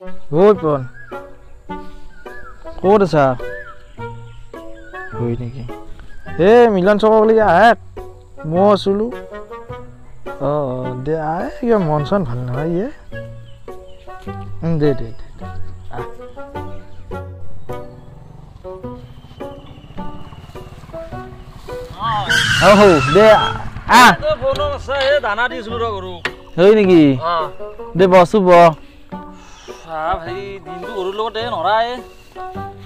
ঐ পন, ক'ত আছা? হয় নেকি? এই মিলন চকলৈকে আহ, ময়ো আছিলোঁ। অঁ অঁ, দে আহ, কিবা মন চন ভাল নহয় ইয়ে। দে দে দে, আহ। হৌ দে আহ। দানা দিছিলো ৰ গৰু। হয় নেকি? দে বছো বহ। ভাই, দিনটো গৰুৰ লগতে নৰাই।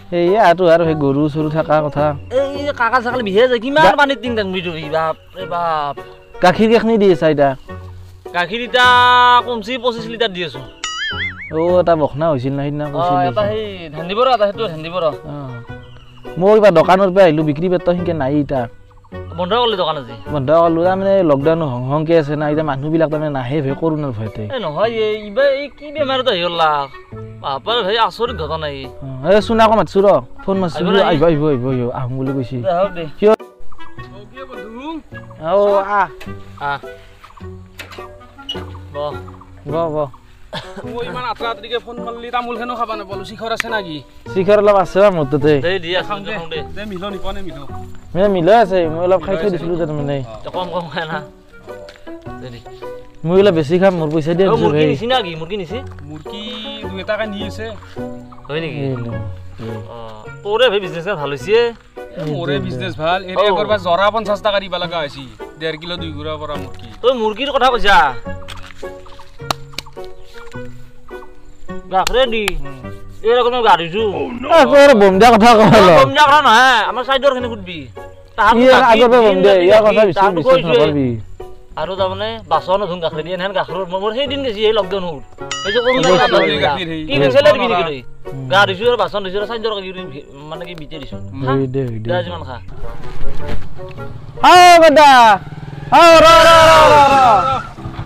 সেয়ে আৰু সেই গৰু চৰু থকা কথা। এই কাকাল চাকাল বিষে যায়, কিমান পানীত টিং দাঙবি তই, বাপ ৰে বাপ। গাখীৰ কেইখিনি দি আছা এতিয়া? গাখীৰ এতিয়া কমচি 25 লিটাৰ দি আছো। অ', এটা বখনা হৈছিল না সিদিনা কৈছিল? এটা সেই ধান দিব, এটা সেইটো ধান দিব। মই কিবা দোকানৰ পৰা আহিলো, বিক্ৰী বাৰ্তা সিনকে নাই এতিয়া। বন্ধ কৰিলি দোকান আজি? বন্ধ কৰিলো, তাৰমানে লকডাউন হং হংকে আছে না এতিয়া, মানুহবিলাক তাৰমানে নাহে ভয়, কৰোণাৰ ভয়তে। এই নহয়, এইবাৰ এই কি বেমাৰ এটা আহি গ'ল বাপাৰে ভাই, আচৰিত ঘটনা। এই এই চোনাকো মাতছো ৰ, ফোন মাৰছো, আহিব আহিব আহিব আহিব, আহোঁ বুলি কৈছি। কিয়? অ' আহ আহ, বহ বহ বহ। মই ইমান আতৰা আতৰিকে ফোন মাৰলি, তামোলখনো খাব নাপালো। শিখৰ আছে নেকি? শিখৰ অলপ আছে মোৰ তাতে। দে মিলো নিপা নে মিলো? মিলো আছে, মই অলপ খাই থৈ দিছিলো তাৰমানে। কম কম খাই না। মই অলপ বেছি খাম, মোৰ পইচা দিয়ে। মুৰ্গী নিছি না কি? মুৰ্গী নিছি? মুৰ্গী দুই এটাকে নি আছে। হয় নেকি? তোৰে ভাই বিজনেছ ভাল হৈছে। মোৰে বিজনেছ ভাল। এৰিয়া কৰবা জৰা 50 টকা দিব লগা হৈছে, 1.5 কিলো 2 গুড়া পৰা মুৰ্গী। তই মুৰ্গীৰ কথা কৈছা, গাখৰে দি এইৰকম গা ধুইছো। বম দিয়া কথা কওঁ? বম দিয়া কথা নহয়, আমাৰ চাইডৰ খিনি সুধবি। আৰু তাৰমানে বাচন ধুং গাখীৰ দিয়ে, এনেহেন গাখীৰৰ মোৰ সেইদিন গেছি। এই লকডাউন হ'ল, কি গা ধুইছো আৰু বাচন ধুইছো, চাইডৰ মানে কি বিটি দিছো যিমান খা।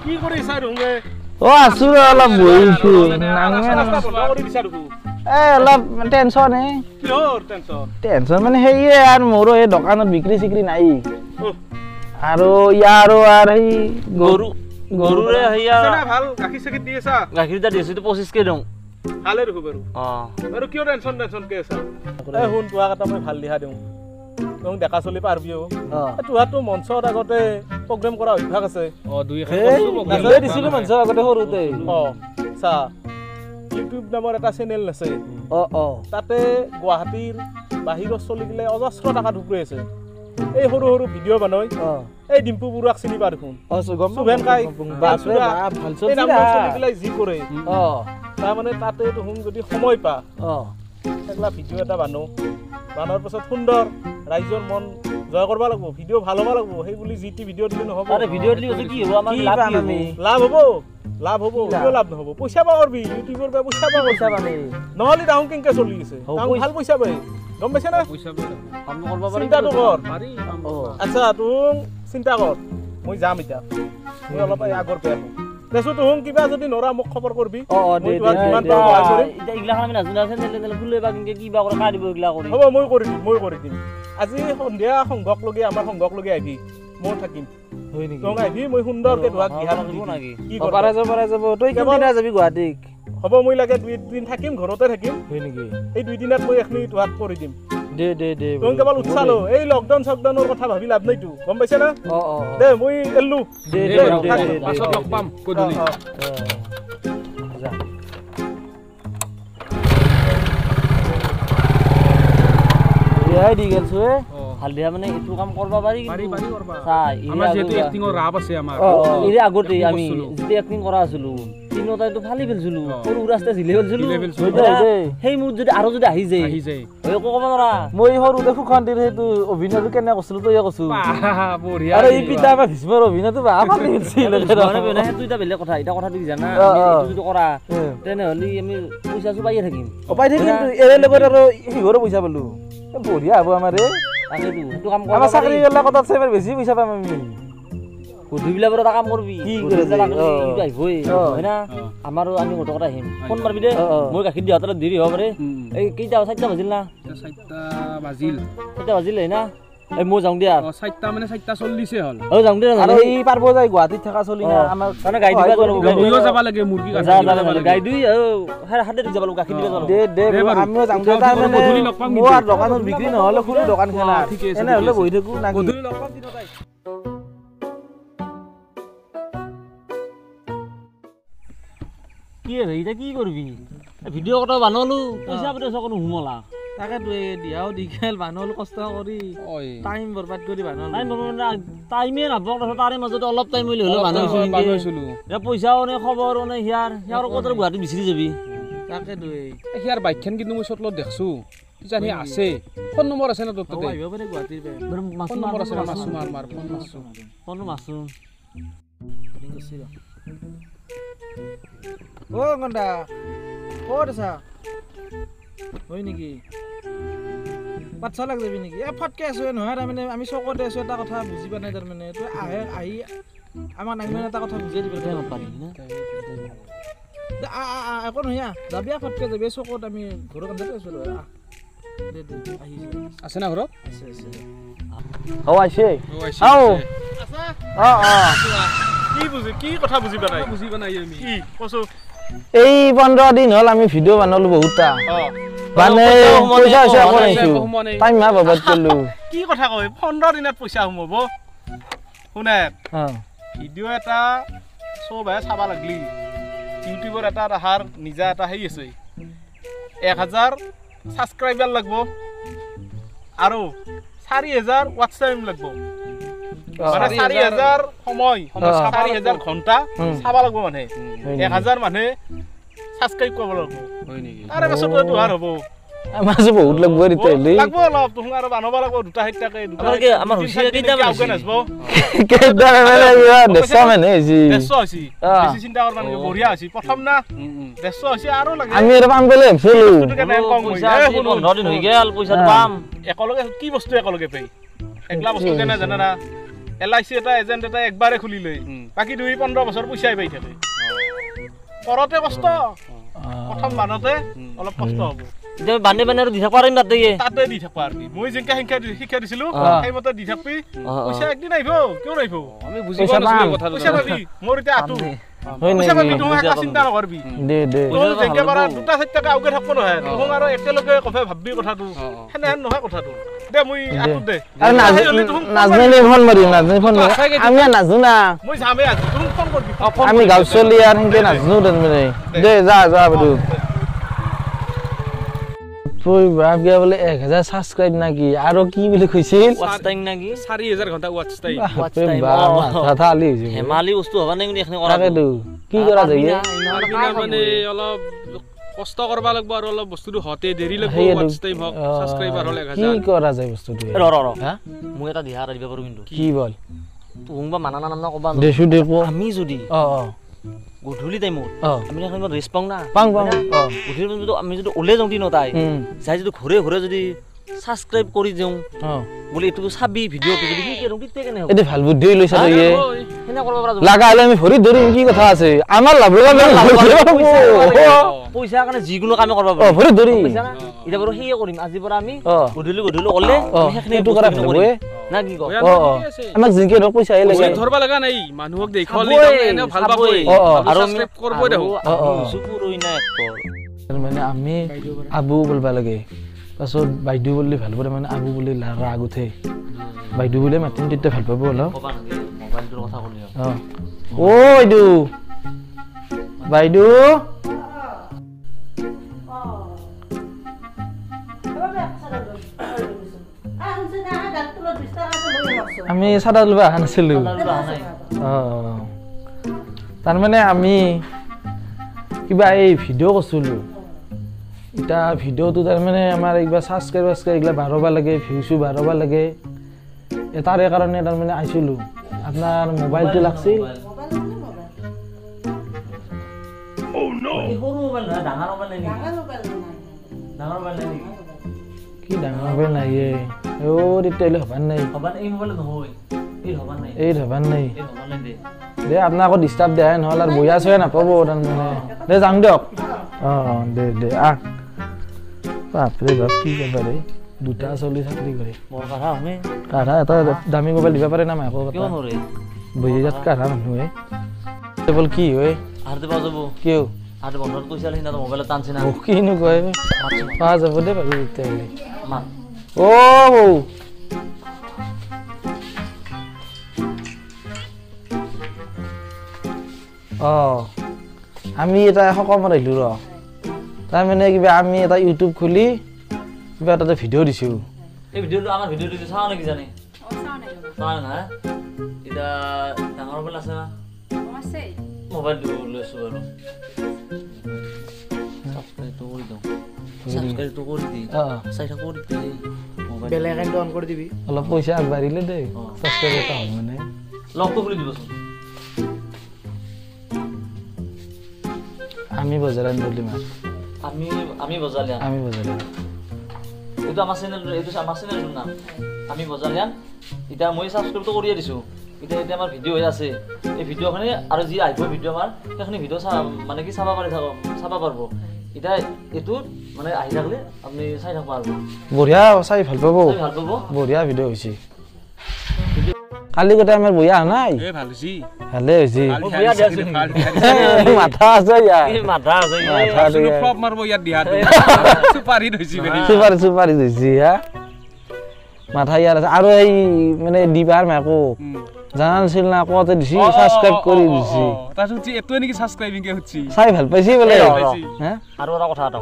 কি কৰিছা? অ আছো, অলপ বহিছো। এ অলপ টেনচন হে। টেনচন মানে সেয়ে আৰু মোৰো এই দোকানত বিক্ৰী চিক্ৰী নাই, আৰু ইয়াৰো আৰু সেই গৰু গৰুৰে সেয়া ভাল গাখীৰ চাখীৰ দি আছা? গাখীৰ এটা দি আছো, 25 কে দিওঁ। ভালে দেখো বাৰু। অ আৰু কিয় টেনচন টেনচন কে আছা? এ শুন, তোহাক এটা মই ভাল দিহা দিওঁ, তোক ডেকা চলি পাৰবিও। তোহাৰতো মঞ্চত আগতে প্ৰগ্ৰেম কৰা অভ্যাস আছে। অ দুই দিছিলো মঞ্চত আগতে সৰুতে। অ চা, ইউটিউব নামৰ এটা চেনেল আছে। অ অ তাতে গুৱাহাটীৰ বাহিৰৰ চলি গিলে অজস্ৰ টকা ঢুকুৱাই আছে, এই সৰু সৰু ভিডিঅ' বনাই। এই ডিম্পু বৰুৱাক চিনি পা দেখোন, শুভেন কাই, এই নামৰ চলিগিলাই যি কৰে। তাৰমানে তাতে দেখোন যদি সময় পা সেইগিলা ভিডিঅ' এটা বানো, বানোৱাৰ পাছত সুন্দৰ ৰাইজৰ মন জয় কৰিব লাগিব, ভিডিঅ' ভাল হ'ব লাগিব। সেই বুলি যি টি ভিডিঅ' দিলে নহ'ব। ভিডিঅ' দিলে কি হ'ব? আমাৰ লাভ লাভ হ'ব, লাভ হ'ব, কিয় লাভ নহ'ব? পইচা পা কৰবি, ইউটিউবৰ পৰা পইচা পা, পইচা পাবি। নহ'লে তাহোন কেনেকে চলি আছে? তাহোন ভাল পইচা পায়, গম পাইছে না? চিন্তাটো কৰ। আচ্ছা তুম চিন্তা কৰ, মই যাম এতিয়া, মই অলপ আগৰ পৰা আহোঁ। দেচোন তুহুন কিবা যদি নৰা মোক খবৰ কৰবি। হ'ব, মই কৰি দিম, মই কৰি দিম। আজি সন্ধিয়া সংঘক লগে, আমাৰ সংঘক লগে আহিবি, মই থাকিম। তই আহিবি, মই সুন্দৰকে তোহাক দিহা। কি পাৰে যাব, পাৰে যাব। তই কোনদিনা যাবি গুৱাহাটীক? হ'ব, মই লাগে 2 দিন থাকিম, ঘৰতে থাকিম। হয় নেকি? এই 2 দিনত মই এইখিনি তোহাক কৰি দিম। দে দে দে। তই কেৱল উৎসাহ ল, এই লকডাউন চকডাউনৰ কথা ভাবি লাভ নাইতো, গম পাইছে না? দে মই এৰলো। দে দে, পাছত লগ পাম গধূলি। দি গেলছো। হালধিয়া মানে এইটো কাম কৰিব পাৰি। আমাৰ যিহেতু এক্টিঙৰ ৰাপ আছে আমাৰ। এৰে আগতে আমি যেতিয়া এক্টিং কৰা আছিলো, তিনিওটাইতো ফালি পেলছিলো, সৰু ৰাস্তা ঝিলি পেলছিলো। সেই মুড যদি আৰু যদি আহি যায়, একো ক'ব নোৱাৰা। মই সৰুতে সুখান্তিৰ সেইটো অভিনয়টো কেনে কৰিছিলো তই কৈছো। আৰু এই পিতা বা ভীষ্মৰ অভিনয়টো ফালি পেলছিল। সেইটো এটা বেলেগ কথা। এতিয়া কথাটো কি জানা, এইটো যদি কৰা তেনেহ'লে আমি পইচা পায়ে থাকিম। পাই থাকিম, এৰে লগত আৰু সিহঁৰো পইচা পালো, বঢ়িয়া হ'ব আমাৰ। সেইটো কাম আমাৰ চাকৰি কথাত চাই বেছি পইচা পাম আমি। গধূলি বাৰু এটা কাম কৰবি, আহিবই হয় না? আমাৰো আমি গোটেই আহিম, ফোন মাৰবি দে। মই গাখীৰ দিয়াত অলপ দেৰি হ'ব পাৰে। এই কেইটা, 4টা বাজিল না? 4টা বাজিল। 4টা বাজিল হয় না? এই মই যাওঁ দিয়া 4টা মানে 4:40 হ'ল অ যাওঁ দিয়া আৰু এই পাৰব যায় গুৱাহাটীত থাকা চলি না আমাৰ মানে গাই দিবা মইও যাব লাগে মুৰ্গী কাটি গাই দুই হাতে যাব লাগিব গাখীৰ দিবা যাব দে দে আমিও যাওঁ দিয়া তাৰ মানে মোৰ দোকানত বিক্ৰী নহলে খুলি দোকান খেলা এনে হলে বহি থাকো না গধূলি লগ পাম তিনটাই কি ৰে এটা কি কৰবি ভিডিঅ' কটা বানালো পইচা পাতি চকনো হুমলা তাকেতো দিয়াও দিগেল বানল কষ্ট কৰি টাইম বৰবাদ কৰি বানল টাইম টাইমে নাপাওঁ তাৰে মাজতে অলপ টাইম হলে বানাইছিলো এতিয়া পইচাও নাই খবৰো নাই হিয়াৰ হিয়াৰ ক'ত গুৱাহাটী বিচাৰি যাবি তাকেতো হিয়াৰ বাইকখন কিন্তু মই চতলত দেখছো কিজানি আছে ফোন নম্বৰ আছে না তোৰ তাতে আহিব পাৰে গুৱাহাটীৰ পৰা ফোন নম্বৰ আছে না মাছু মাৰ মাৰ ফোন মাছু ফোন মাছু অ গন্দা ক'ত আছা হয় নেকি পাঠশালাক যাবি নেকি এ ফটকে আছো নহয় তাৰমানে আমি চকতে আছো এটা কথা বুজি পোৱা নাই তাৰমানে তই আহে আহি আমাক নাইমান এটা কথা বুজাই দিব পাৰি না একো নহয় যাবি ফটকে যাবি চকত আমি ঘৰৰ কাষতে আছো আহ দে দে আহিছে আছে না ঘৰত আছে আছে অ আহিছে আও অ অ কি বুজি কি কথা বুজি পোৱা নাই বুজি পোৱা নাই আমি কি কছো এই 15 দিন হ'ল আমি ভিডিঅ' বানালো বহুতটা মানে পইচা আছে কৰাইছো টাইম মা বৰবাদ কৰলো কি কথা কয় 15 দিনত পইচা সোমাব শুনে ভিডিঅ' এটা সবে চাবা লাগলি ইউটিউবৰ এটা ৰাহাৰ নিজা এটা হেই আছে 1000 সাবস্ক্ৰাইবাৰ লাগব আৰু 4000 ৱাচ টাইম লাগব মানে 4000 সময় 4000 ঘণ্টা চাবা লাগব মানে 1000 মানে সাবস্ক্ৰাইব কৰিব লাগব হয় নেকি তাৰে পাছত দুহাৰ হ'ব আমাৰ বহুত লাগব ৰিতেলি লাগব অলপ তুম আৰু বানবা লাগব দুটা হেটাকে দুটা আমাৰ হুচিয়া কেইটা নাচব কেইটা মানে 150 মানে হৈছে 150 হৈছে বেছি চিন্তা কৰবা নালাগে বঢ়িয়া হৈছে প্ৰথম না 150 হৈছে আৰু লাগে আমি আৰু পাম বুলি ভাবছিলো পইচা 15 দিন হৈ গেল পইচাটো পাম একেলগে কি বস্তু একেলগে পাই একলা বস্তু কেনে জানা না LIC এটা এজেন্ট এটা একবাৰে খুলি লৈ বাকি 2 15 বছৰ পইচাই পাই থাকে কৰতে কষ্ট প্ৰথম বানতে অলপ কষ্ট হ'ব যে বানে বানে আৰু দি থাকবা পাৰিম তাতে তাতে দি থাকবা পাৰবি মই যেনকা শিক্ষা দিছিলো সেইমতে দি থাকবি পইচা একদিন আহিব কিয় নাহিব আমি বুজি পোৱা নাছিলো কথাটো পইচা পাবি মোৰ এতিয়া আটো পইচা পাবি তুমি একলা চিন্তা নকৰবি দে দে তই যেনকা পাৰা দুটা চাৰিটাকে আউকে থাকব নহয় তই আৰু একেলগে কথা ভাববি কথাটো সেনেহেন নহয় কথাটো দে মই আটো দে আৰু নাজনে ফোন মাৰিম নাজনে ফোন আমি নাজনো না মই যামে আজি তুমি ফোন কৰবি আমি গাঁও চলি আৰু সেনকে নাজনো তাৰমানে দে যা যা বদু তুই বাপ গিয়া বলে 1000 সাবস্ক্ৰাইব নাকি আৰু কি বুলি কৈছিল ওয়াচ টাইম নাকি 4000 ঘন্টা ওয়াচ টাইম ওয়াচ টাইম কথা আলি হৈছে হেমালি বস্তু হবা নাই কিন্তু এখনি কৰা কি কৰা যায় মানে অলপ কষ্ট কৰবা লাগব আৰু অলপ বস্তুটো হতে দেৰি লাগব ওয়াচ টাইম হক সাবস্ক্ৰাইবাৰ হল 1000 কি কৰা যায় বস্তুটো ৰ ৰ ৰ মই এটা দিহা এটা দিব পাৰো কিন্তু কি বল তুং বা মানা নাম না কবা দেছু দেখো আমি যদি অ অ গধূলি টাইমত আমি এখন ৰেষ্ট পাওঁ না পাং পাং গধূলি টাইমত আমি যদি ওলে যাওঁ তিনটাই যাই যদি ঘৰে ঘৰে যদি সাবস্ক্ৰাইব কৰি দিওঁ বলে এইটো চাবি ভিডিঅ'টো যদি কি কৰো তেতিয়া কেনে হ'ব এতে ভাল বুদ্ধি লৈছা তই হেনা কৰিব পৰা লাগা হলে আমি ভৰি ধৰিম কি কথা আছে আমাৰ লাভ পইচা কাৰণে যিকোনো কাম কৰিব পাৰো ভৰি ধৰি পইচা না এতিয়া বাৰু সেয়ে কৰিম আজিৰ পৰা আমি গধূলি গধূলি ওলে সেইখিনি এইটো কৰা ভাল হ'ব না কি কও আমাক জিংকে ধৰ পইচা লাগে ধৰবা লাগা নাই মানুহক দেখলি এনে ভাল পাবই আৰু সাবস্ক্ৰাইব কৰবই দেখো চুপুৰই না একটৰ মানে আমি আবু বলবা লাগে পাছত বাইদেউ বুলি ভাল পাব মানে আবু বুলি ৰাগ উঠে বাইদেউ বুলি মাতিম তেতিয়া ভাল পাব অলপ মোবাইলটোৰ কথা ক'লি অ বাইদেউ বাইদেউ আমি চাদা ল'ব অহা নাছিলোঁ অ তাৰমানে আমি কিবা এই ভিডিঅ' কৰিছিলোঁ এটা ভিডিঅ'টো তাৰমানে আমাৰ একবাৰ ছাবস্ক্ৰাইব এইগিলা বাঢ়বা লাগে ভিউচো বাঢ়বা লাগে তাৰে কাৰণে তাৰমানে আহিছিলোঁ আপোনাৰ মোবাইলটো লাগছিল কি ডাঙৰ মোবাইল নাই অ তেতিয়াহ'লে হ'বা নাই এই হ'বা নাই দে আপোনাক আকৌ ডিষ্টাৰ্ব দিয়াই নহ'ল আৰু বয়া চয়া নাপাব তাৰমানে দে যাওঁ দিয়ক অ দে দে আহ বাপৰে বাপ কি ক'বা ৰে। দুটা চলি চাকৰি কৰে। বৰ কাঢ়া আমি কাঢ়া এটা দামী মোবাইল দিব পাৰে না মাকো কিয় নৰে বহি যাত কাঢ়া মানুহে কেৱল কি হয় আৰতে পাওঁ যাব কিয় আৰতে বন্ধত কৈছিল সিনা মোবাইলত টানছে না কিনো কয় পোৱা যাব দে বাৰু তেতিয়াহ'লে মাত অ বৌ অ আমি এটা সকামত আহিলোঁ ৰ তাৰমানে কিবা আমি এটা ইউটিউব খুলি কিবা তাতে ভিডিঅ' দিছোঁ। এই ভিডিঅ'টো আমাৰ ভিডিঅ'টো চাওঁ নেকি জানে চাওঁ না এতিয়া ডাঙৰ মোবাইল আছে না মোবাইলটো লৈছোঁ বাৰু ছাবস্ক্ৰাইবটো কৰি দিওঁ ছাবস্ক্ৰাইবটো কৰি দি চাই থাকোঁ কৰি দি বেল আইকনটো অন কৰি দিবি অলপ পইচা আগবাঢ়িলে দেই ছাবস্ক্ৰাইব এটা হ'ল মানে লকটো খুলি দিবচোন। আমি বজাৰত বুলি মাৰ আমি আমি বজালিয়ান আমি বজালিয়ান এইটো আমাৰ চেনেল এইটো আমাৰ চেনেলটোৰ নাম আমি বজালিয়ান। এতিয়া মই ছাবস্ক্ৰাইবটো কৰিয়ে দিছোঁ। এতিয়া এতিয়া আমাৰ ভিডিঅ' হৈ আছে এই ভিডিঅ'খিনি আৰু যি আহিব ভিডিঅ' আমাৰ সেইখিনি ভিডিঅ' মানে কি চাব পাৰি থাকক চাব পাৰিব। এতিয়া এইটোত মানে আহি থাকিলে আপুনি চাই থাকিব পাৰিব বঢ়িয়া চাই ভাল পাব ভাল পাব বঢ়িয়া ভিডিঅ' হৈছে। কালি গোটেই আমাৰ বঢ়িয়া হোৱা নাই ভালে হৈছে মাথা আছে মাথা আছে চুপাৰি হৈছে হা মাথা ইয়াৰ আছে আৰু এই মানে দিবাৰ মাকো জানা নাছিল না কওঁতে দিছি ছাবস্ক্ৰাইব কৰি দিছি চাই ভাল পাইছি বোলে। আৰু এটা কথা এটা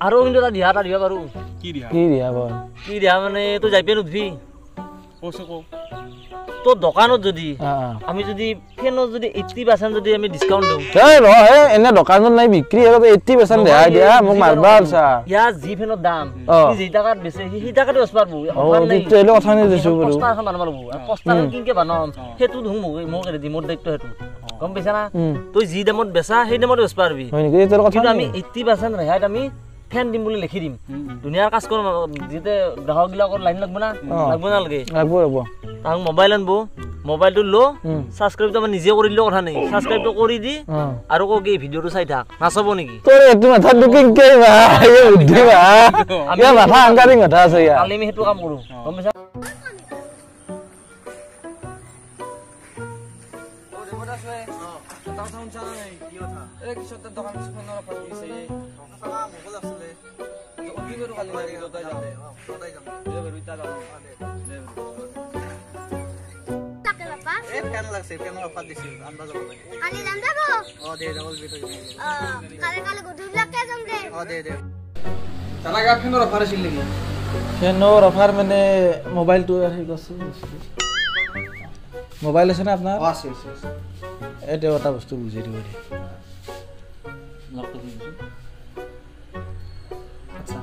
আৰু কিন্তু এটা দিহা এটা দিব পাৰোঁ কি দিহা বল কি দিহা মানে তই যাই পেলাই নুধবি তোৰ দোকানত যদি আমি যদি ফেনত যদি 80% যদি আমি ডিসকাউন্ট দিওঁ এনে দোকানত নাই বিক্ৰী 80% ৰেহাই দিয়া মোক মাৰবা আলছা ইয়াৰ যি ফেনৰ দাম সি যি টাকাত বেচে সি টাকাতে বেচবা পাৰব। তেতিয়াহ'লে কথা নিদিছোঁ বাৰু পোষ্টাৰ এখন বনাব লাগিব পোষ্টাৰখন কেনেকৈ বনাম সেইটো দেখোন মোক এৰি দি মোৰ দায়িত্ব সেইটো গম পাইছা না তই যি দামত বেচা সেই দামত বেচবা পাৰবি কিন্তু আমি 80% ৰেহাইত আমি ফেন দিম বুলি লিখি দিম ধুনীয়া কাজ কৰম যেতিয়া গ্ৰাহকবিলাকৰ লাইন লাগব না লাগব নালাগে লাগব লাগব তাহাক মোবাইল আনব মোবাইলটো ল ছাবস্ক্ৰাইবটো আমাৰ নিজে কৰি দিলেও কথা নাই ছাবস্ক্ৰাইবটো কৰি দি আৰু কওঁ কি ভিডিঅ'টো চাই থাক নাচাব নেকি তোৰ এইটো মাথা কেনকে বুদ্ধি ইয়াৰ মাথা সাংঘাতিক মাথা আছে ইয়াৰ কালি আমি সেইটো কাম কৰোঁ গম পাইছা। ফেনৰ অফাৰ মানে মোবাইলটো মোবাইল আছে না আপোনাৰ এইটো এটা বস্তু বুজাই দিব দে আচ্ছা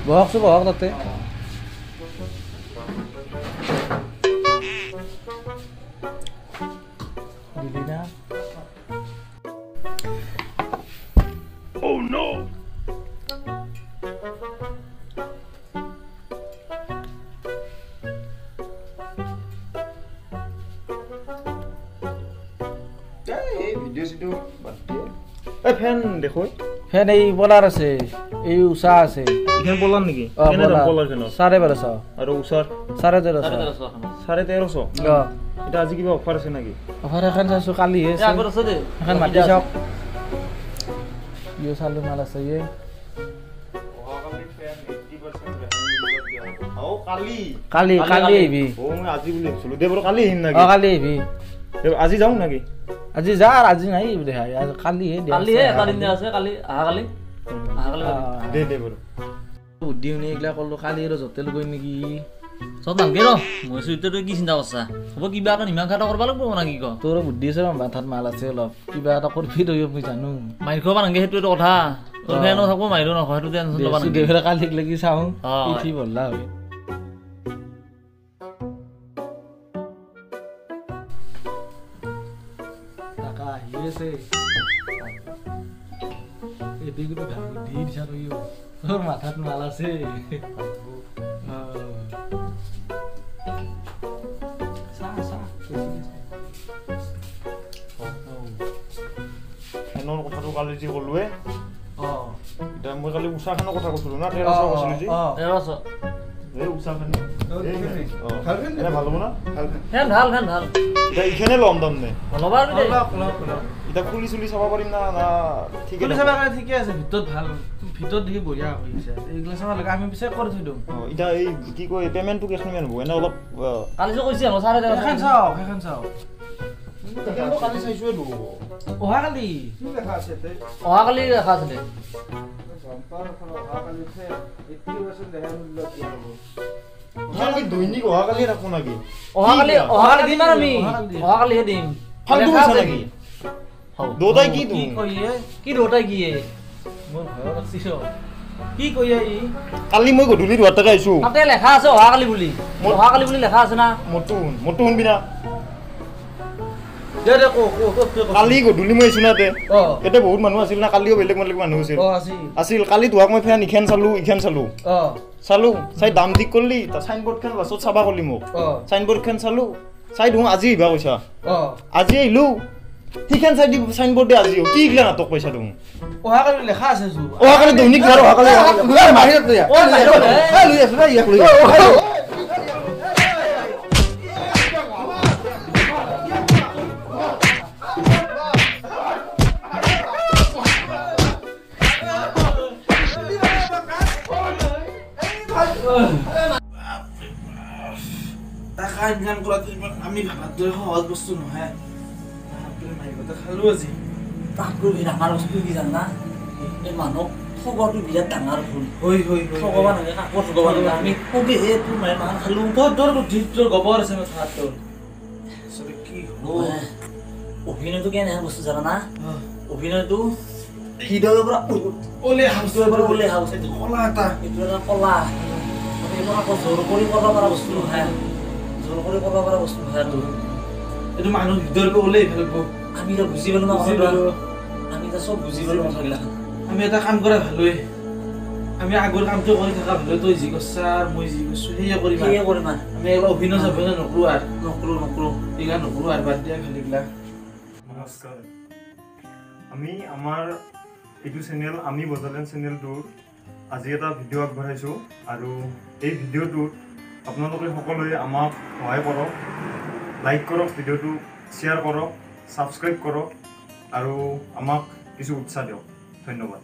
বহকচোন বহক তাতে দিলি না ফেন এই বলাৰ আছে এই উষা আছে এখানে বলাৰ নাকি 1250 আৰু উষাৰ 1350 1350 এটা আজি কিবা অফাৰ আছে নাকি অফাৰ এখন চাইছো কালি হে আছে এখন মাতি চাওক ইও চালু মাল আছে ইয়ে কালি কালি কালি আহিবি ও মই আজি বুলি ভাবছিলো দে বাৰু কালি আহিম নাকি অ কালি আহিবি আজি যাওঁ নাকি আজি যা আজি নাই দেখাই কালি হে কালি হে এটা দিন আছে কালি আহা কালি আহা কালি দে দে বাৰু বুদ্ধি শুনি এইগিলা ক'লো কালি আৰু য'তে গৈ নেকি চব নালগে ৰ মই চুইতে তই কি চিন্তা কৰছা হ'ব কিবা এটা নিমাংসা এটা কৰিব লাগিব না কি ক তোৰ বুদ্ধি আছে মাথাত মাল আছে অলপ কিবা এটা কৰবি তই মই জানো মাইৰ খাব নালাগে সেইটো এটা কথা তোৰ ফেনো থাকব মাইৰো নখ সেইটো টেনচন ল'ব নালাগে দেউতা কালিক লাগি চাওঁ পিঠি ভৰলা হয় টাকা আহি আছে এইটো কিন্তু ভাল বুদ্ধি দিছা তইও তোৰ মাথাত মাল আছে চা চা কালি যি ক'লোৱে এতিয়া মই কালি উষাখনৰ কথা কৈছিলো না 1300 কৈছিলো যি 1300 এই উষাখন এনে ভাল হ'ব না ফেন ভাল ফেন ভাল এতিয়া ইখনে ল'ম তাৰমানে ল'বা আৰু এতিয়া খুলি চুলি চাব পাৰিম না না ঠিকে খুলি চাব কাৰণে ঠিকে আছে ভিতৰত ভাল ভিতৰত দেখি বঢ়িয়া হৈছে এইগিলা চাব লাগে আমি পিছে কৰি থৈ দিওঁ এতিয়া এই কি কয় পেমেণ্টটো কেইখনমান হ'ব এনে অলপ কালি যে কৈছে আৰু 1350 এখন চাওক এখন চাওক কালি চাইছোৱে তো অহাকালি কি লেখা আছে অহাকালি লেখা আছিলে দৈনিক অহাকালি থাকো নাকি অহাকালি অহাকালি দিম আৰু আমি অহাকালিহে দিম ফাল্টু কৈছা নাকি দৌতাই কি কি কইয়ে কি দৌতাই কি মোৰ ভয় লাগছি কি কইয়া ই কালি মই গধূলি 2000 টকা আইছো তাতে লেখা আছে অহাকালি বুলি অহাকালি বুলি লেখা আছে না মোৰটো শুনবি না দে দে কো কো কালি গধূলি মই আইছো না তে এতে বহুত মানুহ আছিল না কালিও বেলেগ বেলেগ মানুহ আছিল আছিল কালি তোহাক মই ফেন ইখান চালো ইখান চালো চালো চাই দাম ঠিক কৰলি চাইনবোৰ্ডখন লাষ্টত চাবা কৰলি মোক চাইনবোৰ্ডখন চালো চাই দেখোন আজি আহিবা কৈছা আজি আহিলো সিখান চাই দি চাইনবোৰ্ডে আজি কি এইগিলা নাটক পইচা দেখোন অহাকালি লেখা আছে অহাকালি দৈনিক অহাকালি লৈ আছো ইয়াক লৈ টাকা ইনকাম কৰাটো ইমান আমি ভাবাৰ দৰে সহজ বস্তু নহয়। মাইকতে খালো আজি তাতকৈ ডাঙৰ বস্তু কি জানা এই মানুহক ঠগোৱাটো বিৰাট ডাঙৰ ভুল হয় হয় ঠগাব নালাগে কাকো ঠগাব নালাগে আমি ঠগিহে তোৰ মায়ে মাৰ খালো তোৰ তোৰ বুদ্ধি তোৰ গোবৰ আছে মাথাত তোৰ কি হ'ব অভিনয়টো কেনে বস্তু জানা না অভিনয়টো হৃদয়ৰ পৰা ওলে হাউচৰ পৰা ওলে হাউচ এইটো কলা এটা এইটো এটা কলা মানে এইবোৰ আকৌ জোৰ কৰি কৰিব পৰা বস্তু নহয় জোৰ কৰি কৰিব পৰা বস্তু নহয় এইটো এইটো মানুহ হৃদয়ৰ পৰা ওলাই ফেলব আমি এতিয়া বুজি পালো না কথাটো আমি এতিয়া চব বুজি পালো কথাবিলাক আমি এটা কাম কৰা ভালোৱে আমি আগৰ কামটো কৰি থকা ভালো তই যি কৰছা মই যি কৰছো সেয়ে কৰিম সেয়ে কৰিম আমি এইগিলা অভিনয় চভিনয় নকৰো আৰু নকৰো নকৰো এইগিলা নকৰো আৰু বাদ দিয়া খালি এইগিলা। নমস্কাৰ আমি আমাৰ এইটো চেনেল আমি বজালেন চেনেলটোৰ আজি এটা ভিডিঅ' আগবঢ়াইছোঁ আৰু এই ভিডিঅ'টোত আপোনালোকে সকলোৱে আমাক সহায় কৰক লাইক কৰক ভিডিঅ'টো শ্বেয়াৰ কৰক ছাবস্ক্ৰাইব কৰক আৰু আমাক কিছু উৎসাহ দিয়ক ধন্যবাদ।